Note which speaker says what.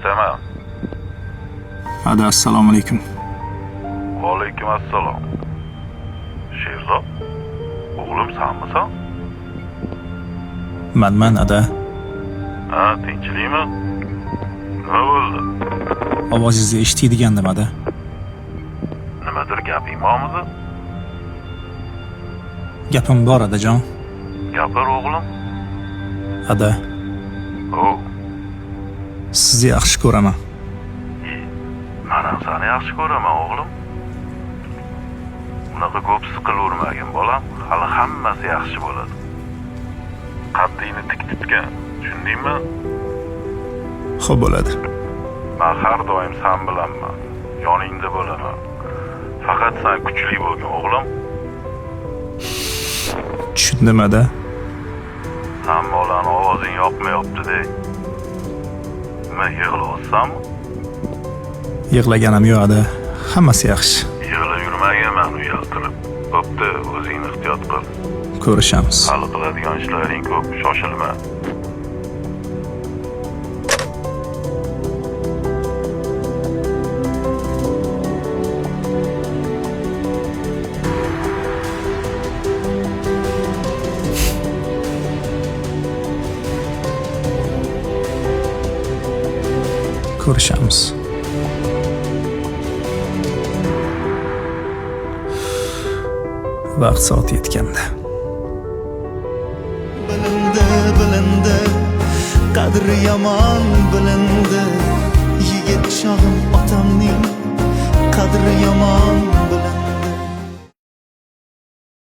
Speaker 1: Eshitaman.
Speaker 2: Ada, assalomu alaykum.
Speaker 1: Va alaykum assalom. Sherzod? O'g'lim, sanmisan?
Speaker 2: Manman, ada.
Speaker 1: Ha, tinchlikmi? Nima bo'ldi?
Speaker 2: Ovozingizni eshitaydigandim, ada.
Speaker 1: Nimadir gaping bormidi?
Speaker 2: Gapim bor, adajon.
Speaker 1: Gapir, o'g'lim.
Speaker 2: Ada,
Speaker 1: O,
Speaker 2: sizni yaxshi ko'raman.
Speaker 1: Men ham seni yaxshi ko'raman, o'g'lim. Unaqa ko'p siqilavermagin, bolam. Hali hammasi yaxshi bo'ladi. Qaddingni tik tutgin, tushundingmi?
Speaker 2: Xo'p bo'ladi.
Speaker 1: Men har doim san bilanman. Yoningda bo'laman. Faqat san kuchli bo'lgin, o'g'lim.
Speaker 2: Tushundim, ada.
Speaker 1: San bolani ovozing yoqmayapti-de. Nima, yig'layapsanmi?
Speaker 2: Yig'laganim yo'q, ada. Hammasi yaxshi.
Speaker 1: Yig'lab yurmagin mani uyaltirib. Bo'pti, o'zingni ehtiyot qil.
Speaker 2: Ko'rishamiz.
Speaker 1: Hali qiladigan ishlaring ko'p, shoshilma.
Speaker 2: Ko'rishamiz. Vaqt soat yetganda.
Speaker 3: Bilindi, bilindi, qadri yomon bilindi. Yigit chog'im otamning qadri yomon.